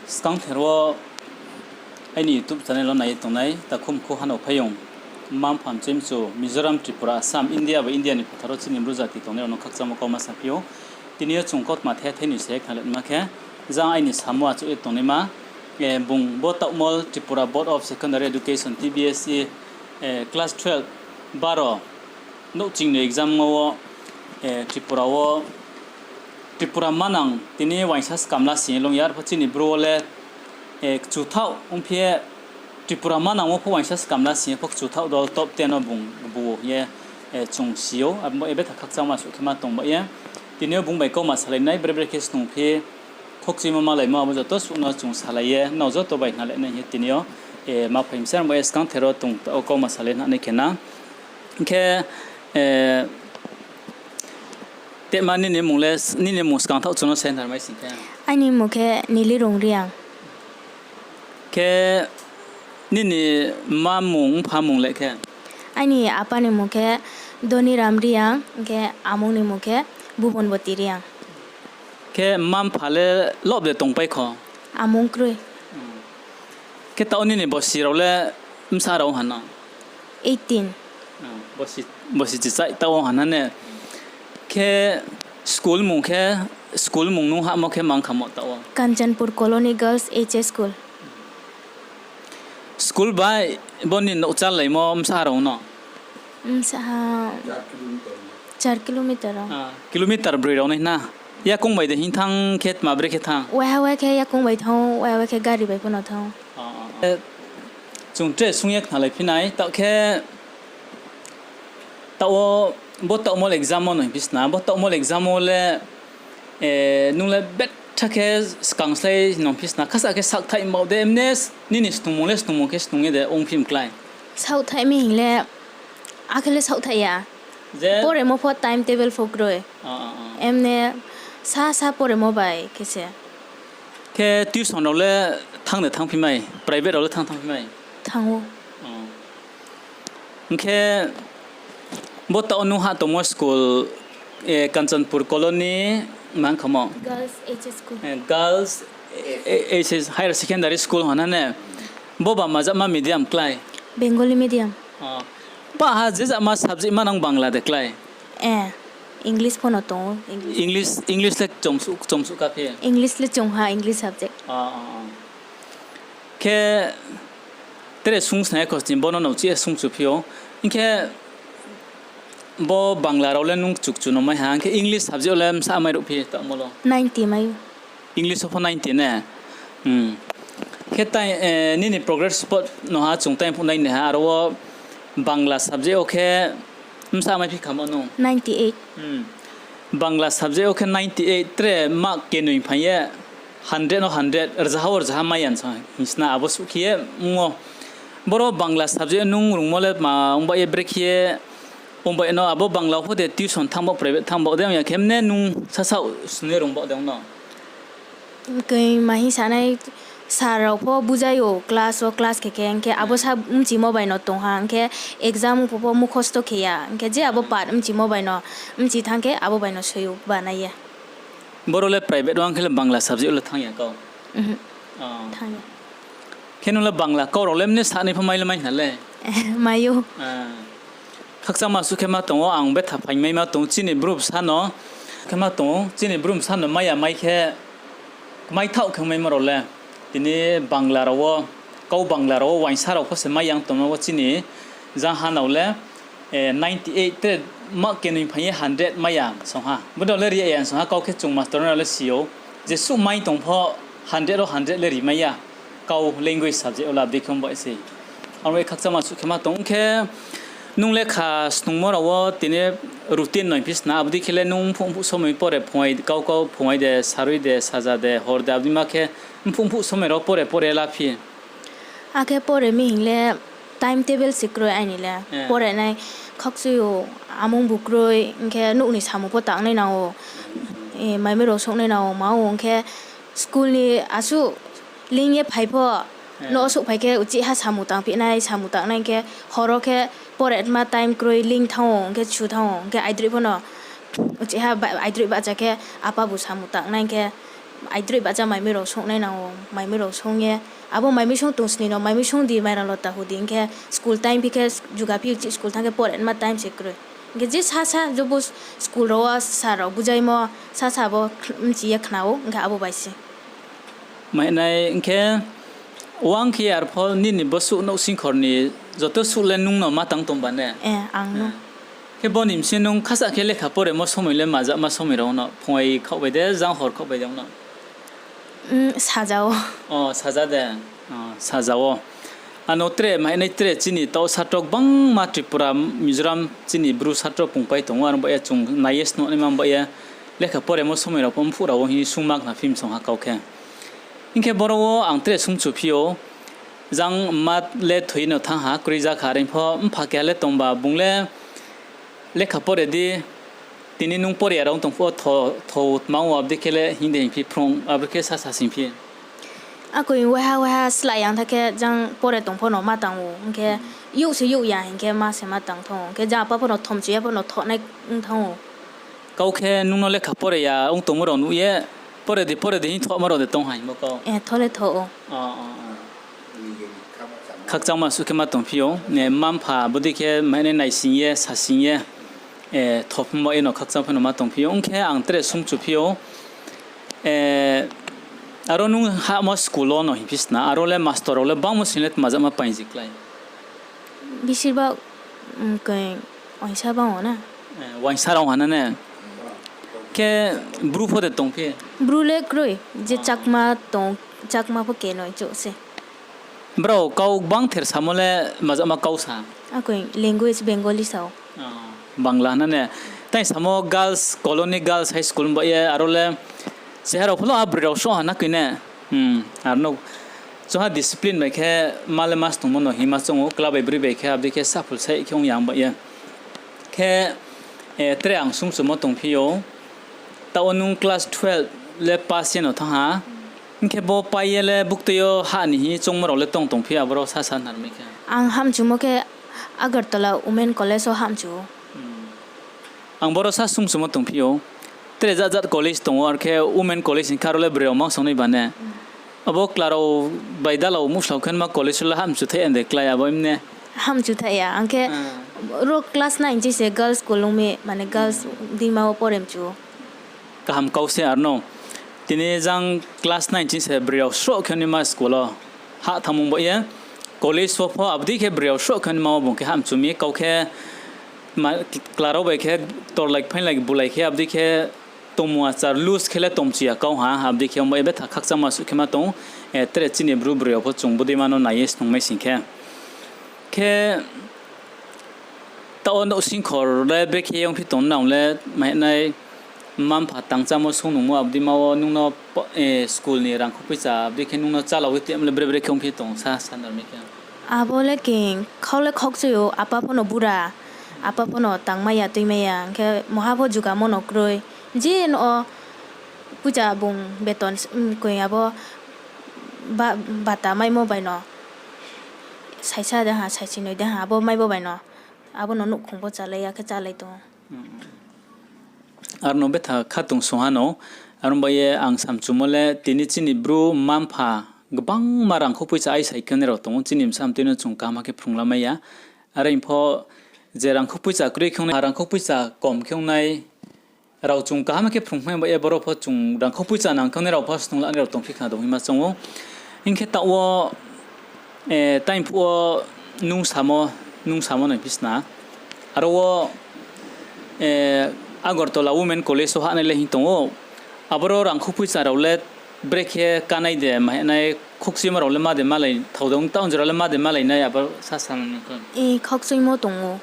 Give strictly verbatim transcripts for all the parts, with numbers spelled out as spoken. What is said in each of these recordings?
Skangther wo aini YouTube channel wo nai ye tongnai takhu mkhu hanao phaiyong, mma mpha mchoi mchu, Mizoram, Tripura, Assam, India bai India ni phathar wo chini Bru jati tongnai rao no khakchangmo kauma saphi ou. Tini yo chung kautma the thai ni se khnalaima khe, jang aini samo achouh ye tongnaima, bung bo taohmol Tripura Board of Secondary Education, T B S E, class twelve, baro nouhching ni exam wo, Tripura wo, Tripura manang tini uaingsa skam la sing ye long ya, arpho chini Bru wo le kchuthaoh ongphi ye, Tripura manang wo pho uaingsa skam la sing ye pho kchuthaoh dol top ten wo bung bu ye chung si ou, abo betha khakchangma suh khe ma tong ba ye. Tini yo bung bai kauma salai nai, bre bre khe snung phi, khokchuimo malaimo abo joto suh no chung salai ye nrao joto bai khnalai nai hing ye tini yo ma phai mi se, ang bo ye skangther wo tong taoh kauma salai nai khe na. Hing khe, tema nini mmung le, nini mmung skangthaoh chung no se narmai sing khe. Aini mmung khe Nilirung Reang. Khe nini mma mmung, mpha mmung le khe? Aini apa ni mmung khe Doniram Reang, hing khe amung ni mmung khe Bubonboti Reang. Khe mma mpha le lob de tongpai kho? Amung kroi. Khe taoh nini bosi rao le bsa rao ha no? Eighteen. Bosi chichai taoh wo ha na ne. Khe school mmung khe, school mmung nung hahmo khe mang khamo taoh wo? Kanchanpur Colony Girls H S School. School bai bo ni nouh chálaimo bsa rao no? Bsa, char kilometer. Kilometer broi rao nai na. Yakoung bai de hing thanng khe tma bre khe thanng? Waiha wai khe yakoung bai thanng ou, waiha wai khe gari bai pho no thanng ou. Chung tre sung ye khnalai phi nai, taoh khe taoh wo, bo taohmol exam wo no hing phi sna, bo taohmol exam wo le, nung le betha khe skang slái no hing phi sna, khasa khe saohthaih mbaoh de, emne nini snungmung le snungmung khe snung ye de ongphi mklái? Saohthaih mi hing le, akhe le saohthaih ya. Poremo pho time table pho kroi. Emne sa sa poremo bai khe se. Khe tuition rao le thanng de thanngphi mai, private rao le thanng thanngphi mai? Thanng ou. Hing khe bo taoh nung ha tongmo school, Kanchanpur Colony, mang khamo? Girls H S School. Girls H S Higher Secondary School ha na ne. Bo ba majama medium klái? Bengali medium. Paha je jama subject ma nang Bangla de klái? English pho no tong ou. English le chomsuh ka phi? English le chung ha, English subject. Khe tre sung sna ye khosni bo no nouhchih ye sungchu phi ou. Hing khe bo Bangla rao le nung kchukchu no mai ha, hing khe English subject wo le bsa mai ruh phi taohmol wo? Ninety mai ou. English wo pho ninety ne? Khe nini progress report no ha chung tai phuh nai nai ha, aro wo Bangla subject wo khe bsa mai phi khamo nung? Bangla subject wo khe ninety eight, tre mark kenoi phai ye hundred no hundred, rzaha wo rzaha mai ya hing sna abo suh khe ye ong ou. Boro Bangla subject nung rungmo le tma ong ba ye brekhe ye ong ba ye no, abo Bangla pho de tuition thanng baoh, private thanng baoh de ong ya khe mne nung sasaoh sung ye rung baoh de ong no? Khe ma hing sa nai, sir rao pho bujai ou class wo, class khe khe, hing khe abo sa bchimo bai no tong ha, hing khe exam pho pho mukhosto khe ya, hing khe je abo part bchimo bai no, bchi thanng khe abo bai no soi ou ba nai ye. Boro le private wo ong khe le Bangla subject wo le thanng ya kau? Khe nung le Bangla kau rao le mne sanai pho mai le mai hna le? Mai ou. Khakchangma suh khe ma tong ou, ang betha phaingmaima tong ou, chini Bru bsa no, khe ma tong ou, chini Bru bsa no mai ya mai khe, maithaoh khe ongmaimo rao le. Tini Bangla rao wo, kau Bangla rao wo uaingsa rao pho se mai ya tongmo wo chini jang hanao le, ninety eight tre mark kenoi phai ye hundred mai ya song ha. Bodei le ri ya song ha, kau khe chung master rao le si ou. Jesuh mai tong pho hundred wo hundred le ri mai ya. Kau language subject wo le abdei khe ong bai se. Aro ye khakchangma suh khe ma tong khe, nung lekha snungmo rao wo tini routine no hing phi sna, abdei khe le nung mphuh mphuh somoi pore phung ai, kau kau phung ai de, sarui de, saja de, hor de, abdei ma khe mphuh mphuh somoi rao pore pore la phi? Akhe pore mi hing le time table se kroi aini le. Pore nai khakchui ou, amung bu kroi, hing khe nouh ni samung pho tangnai nang ou, maimai rao souhnai nang ou, ma ou hing khe school ni asuh ling ye phai pho, nouh souhphai khe uchih ha samung tangphi nai, samung tangnai hing khe hor wo khe pore tma time kroi, ling thanng ou, hing khe chu thanng ou, hing khe aidroih pho no uchih ha aidroih bahcha khe apa bu samung tangnai hing khe Aidroih bahcha maimui rao song nai nang ou, maimui rao song ye. Abo maimui song tong sni no, maimui song di, mairang lota hu di, hing khe school time phi khe juga phi chih school thanng khe pore nma time se kroi. Hing khe je sasa jobo school rao wo sir rao bujaimo sasa bo bchi ye khna ou, hing khe abo bai se. Mainai hing khe, wang khe ar pho nini bo suh nouhsingkhor ni joto suh le nung no ma tang tong ba ne? Khe bo ni bsing nung khasa khe lekha poremo somoi le mazama somoi rao no phungai khaoh bai de, jang hor khaoh bai de no? Saja o. Saja de. Saja o. Ano tre, mainai tre chini tao satro gbangma Tripura, Mizoram chini Bru satro pungpai tong ou, aro ba ye chung nai ye snuh naima ba ye lekha poremo somoi rao pho mphuh rao wo hing sungma khna phim song ha kau khe. Hing khe boro wo ang tre sungchu phi ou, jang mma le thoi no thanng ha, kroi ja kha, are pho mpha keha le tong ba bung le lekha pore di, tini nung pore ya rao tong pho tho, tho tma wo abo dei khe le hing de hing phi phrung, abo khe sasa sing phi. Akoi waiha waiha slái yang tha khe jang pore tong pho no ma tang ou, hing khe youh se youh ya hing khe ma se ma tang thanng ou, hing khe jang apa pho no thomchu ya pho no thohnai ong thanng ou. Kau khe nung no lekha pore ya ong tongmo rao nuh ye, pore di, pore di hing thohmo rao de tong ha hingmo kau? Tho le tho ou. Khakchangma suh khe ma tong phi ou, mma mpha bodei khe mainai naising ye, sasing ye, thopmo ye no khakchang phi no ma tong phi ou. Ong khe ang tre sungchu phi ou, aro nung hahmo school wo no hing phi sna, aro le master rao le bangmo sing le tmajama painji klái? Bisi ba, koi, uaingsa bang o na. Uaingsa rao ha na ne? Khe Bru pho de tong phi? Bru le kroi, je Chakma tong, Chakma pho kenoi chouh se. Brao kau gbang ther samo le tmajama kau sa? Akoi language Bengali sa ou. Bangla na ne? Tai samo girls colony, girls high school ba ye aro le seha rao pho lo abroi rao sroh ha na koi ne? Aro no choha discipline bai khe ma le ma snungmo no hingma choung ou, kla bai broi bai khe abo dei khe saphul sai khe ong ya ba ye. Khe tre ang sungchumo tong phi ou, taoh wo nung class twelve le pass ye no thanng ha. Hing khe bo pai ye le buktui yo hah ni hing choungmo rao le tong tong phi, aboro sasa narmai khe. Ang hamchumo khe Agartala Women College wo hamchu ou. Ang boro sa sungchumo tong phi ou. Tre jat jat college tong ou, ar khe Women College hing khe aro le broi rao mangsong nai ba ne? Abo kla rao bai dalao muhslau khe nma college wo le hamchu thaih ya de klái abo mne? Hamchu thaih ya, ang khe ro class nine ching se girls school ong mi, mane girls dima wo pore mchu ou. Kaham kau se aro no. Tini jang class nine ching se broi rao sroh khe naima school wo hah thanngmung ba ye, college wo pho abo dei khe broi rao sroh khe naima wo bung khe hamchu mi kau khe, kla rao bai khe torlai phainglai bulai khe abo dei khe tongmung achar loose khe le tongmchu ya kau ha, abo dei khe ong ba ye betha khakchangma suh khe ma tong ou, tre chini Bru broi rao pho chung bodeima no nai ye snungmai sing khe. Khe taoh wo nouhsingkhor le brekhe ye ongphi tong nang le, mainai mma mpha tangchámo sung nungmo abo deima wo nung no school ni rangkho poicha abo dei khe nung no chálao ye tongmo le bre bre khe ongphi tong sa, sa narmai khe? Abo le khe khau le khaukchui ou, apa pho no bura, apa pho no tangmai ya, tuimai ya, hing khe moha pho jugamo no kroi. Je no poicha bung beton, koi abo bata maimo bai no, saisa de ha, saisi noi de ha, abo maibo bai no, abo no nouhkhong pho chálai ya khe chálai tong ou. Aro no betha khatungsung ha no, aro bai ye ang samchumo le tini chini Bru mma mpha gbangma rangkho poicha aisai khe nai rao tong ou, chini bsa mtui no chung kaham khe phrunglamai ya. Are pho je rangkho poicha kroi khe ong nai, rangkho poicha kom khe ong nai rao chung kaham khe phrungmai ba ye, boro pho chung rangkho poicha nang khe ong nai rao pho snung la nai rao tongphi khna dong hima choung ou. Hing khe taoh wo, taiphuh wo nung samo, nung samo nai phi sna. Aro wo Agartala Women College wo hahnai le hing tong ou. Aboro rangkho poicha rao le brekhe kánai de, mahinai khokchuimo rao le ma de malai, thaodong taoh jora le ma de malai nai, abo sasa nang khe. Khokchuimo tong ou.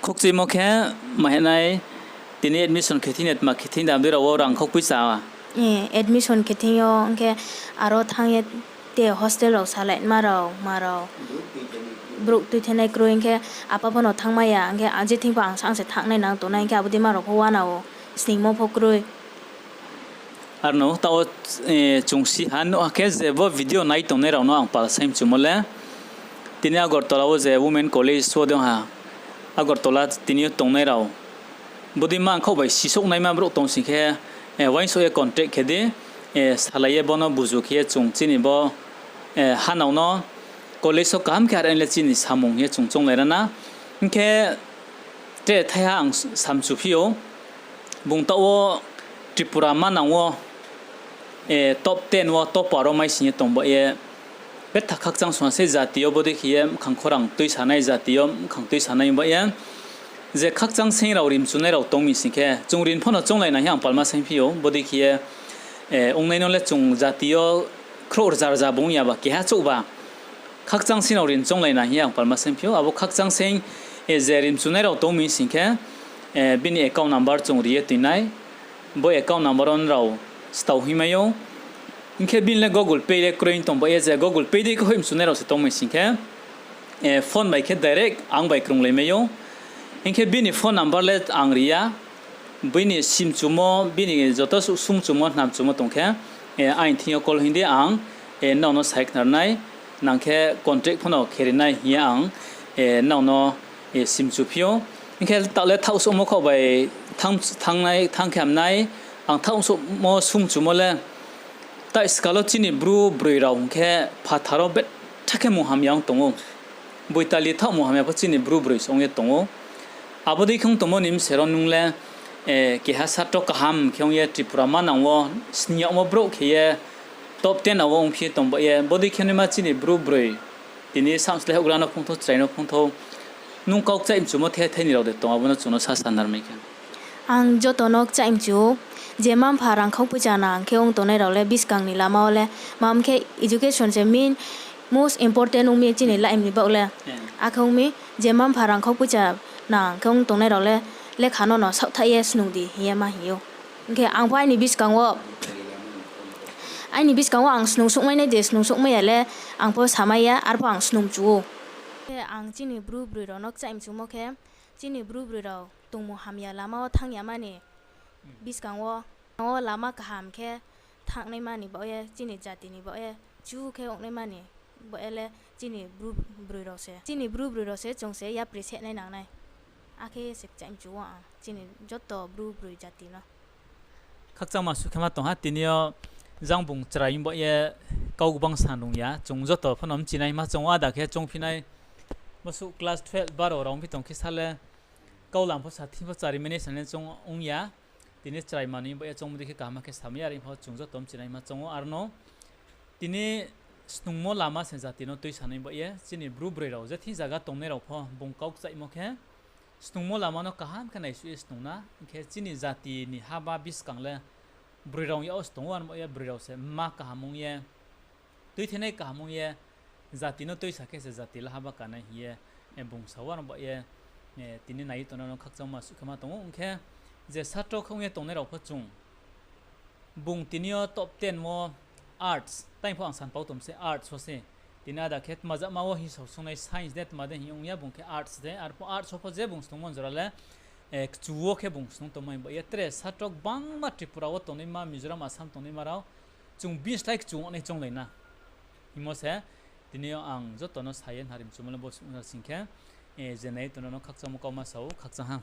Khokchuimo khe mahinai tini admission khe thing de, tma khe thing de, abo dei rao wo rangkho poicha. Admission khe thing yo, hing khe aro thanng ye te hostel rao salai ma rao, ma rao. Brouh tuithenai kroi hing khe apa pho no thanngmai ya, hing khe je thing pho ang sa ang se thanngnai nang tongnai, hing khe abo dei ma rao pho uana wo, sningmo pho kroi. Aro no taoh wo, chung si ha, nuh ha khe je bo video nai tongnai rao no ang pal sai mchumo le. Tini Agartala wo je Women College wo de ong ha, Agartala tini yo tongnai rao. Bodei ma ang khaoh bai sisouhnaima brouh tong sing khe, uaingsouh ye contact khe di, salai ye bo no buzu khe ye chung chini bo hanao no college wo kaham khe are le chini samung ye chung chounglai ra na. Hing khe tre thaiha ang samchuphi ou, bung taoh wo Tripura manang wo top ten wo topper wo maising ye tong ba ye, betha khakchang song ha sei jati yo bodei khe ye mkhang khorang tuisanai, jati yo mkhang tuisanai ba ye. Je khakchang seing rao ri mchunai rao tong mi sing khe, chung ri pho no chounglai na hing ye ang palma saingphi ou, bodei khe ye ongnai no le chung jati yo khrouh rza rza bung ya ba keha chouh ba. Khakchang seing rao ri chounglai na hing ye ang palma saingphi ou, abo khakchang seing je ri mchunai rao tong mi sing khe, bini account number chung ri ye toinai, bo account number wo nrao stao hingmai ou. Hing khe bini le Google Pay le kroi tong ba ye, je Google Pay dei khe hoih mchunai rao se tong mi sing khe, phone bai khe direct ang bai krunglaimai ou. Hing khe bini phone number le ang ri ya, bini simchumo, bini joto sumchumo, hnamchumo tong khe, aini thing yo call hing di, ang nrao no sai khnar nai, nang khe contact pho no khe ri nai hing ye ang nrao no simchuphi ou. Hing khe taoh le thaohsouhmo khaoh bai thanng khe ham nai, ang thaohsouhmo sumchumo le, tai skal wo chini Bru broi rao hing khe phathar wo betha khe munghamya ong tong ou. Boitali thaoh munghamya pho chini Bru broi se ong ye tong ou. Abo dei khe ong tongmo ni bsero nung le keha satro kaham khe ong ye Tripura manang wo sning yagmo brouh khe ye top ten wo ongphi ye tong ba ye, bodei khe naima chini Bru broi. Tini samslai houhgra no phungthou, chrai no phungthou, nung kau kchaih mchumo the thai ni rao de tong, abo no chung no sasa narmai khe. Ang joto no kchaih mchu ou, je mma-mpha rangkhau poicha nang khe ong tongnai rao le buskang ni lama wo le, mam khe education se main most important ong mi chini life ni baoh le. Akhe ong mi, je mma-mpha rangkhau poicha nang khe ong tongnai rao le, lekha no no saohthaih ye snung di hing ye ma hing ou. Hing khe ang pho aini buskang wo, aini buskang wo ang snung souhmai nai de snung souhmai ya le, ang pho samai ya, arpho ang snung mchu ou. Khe ang chini Bru broi rao no kchaih mchumo khe, chini Bru broi rao tongmung hamya lama wo thanng ya mani, buskang wo, o lama kaham khe thanngnaima ni baoh ye, chini jati ni baoh ye, chu khe ongnaima ni baoh ye le chini Bru broi rao se, chini Bru broi rao se chung se yapri sehnai nang nai. Akhe se kchaih mchu ou ang chini joto Bru broi jati no. Khakchangma suh khe ma tong ha, tini yo jang bung chrai baoh ye kau gbang sa nung ya, chung joto pho no mchinaima choung ou, ada khe choungphi nai. Bosuh class twelve, baro rao ongphi tong khe sa le, kau lam pho sa thing pho chari mani sa nai choung ong ya. Tini chrai manoi baoh ye choungmo dei khe kaham khe samai ya, are pho chung joto mchinaima choung ou, aro no. Tini snungmo lama se jati no tuisanai baoh ye, chini Bru broi rao je thing zaga tongnai rao pho bung kau kchaihmo khe, snungmo lama no kaham khe naisuh ye snung na, hing khe chini jati ni haba buskang le broi rao yag wo se tong ou, aro baoh ye broi rao se mma kaham ong ye, tuithenai kaham ong ye, jati no tuisa khe se jati le haba kanai hing ye, bung sa ou, aro baoh ye, tini nai ye tongnai no khakchangma suh khe ma tong ou, hing khe je satro khe ong ye tongnai rao pho chung, bung tini yo top ten wo arts, tai pho ang san pau tom se arts wo se. Tini ada khe tma jama wo hing sao sungnai science de tma de hing ong ya, bung khe arts de, arpho arts wo pho je bung snungmo jora le, kchu wo khe bung snung tongmai baoh ye tre satro gbangma Tripura wo tongnaima, Mizoram, Assam tongnaima rao, chung bini slái kchu ong nai chounglai na. Hingmo se, tini yo ang joto no sa ye nari mchumo le bo sung sing khe, je nai ye tongnai no khakchangmo kauma sa ou, khakchang ha.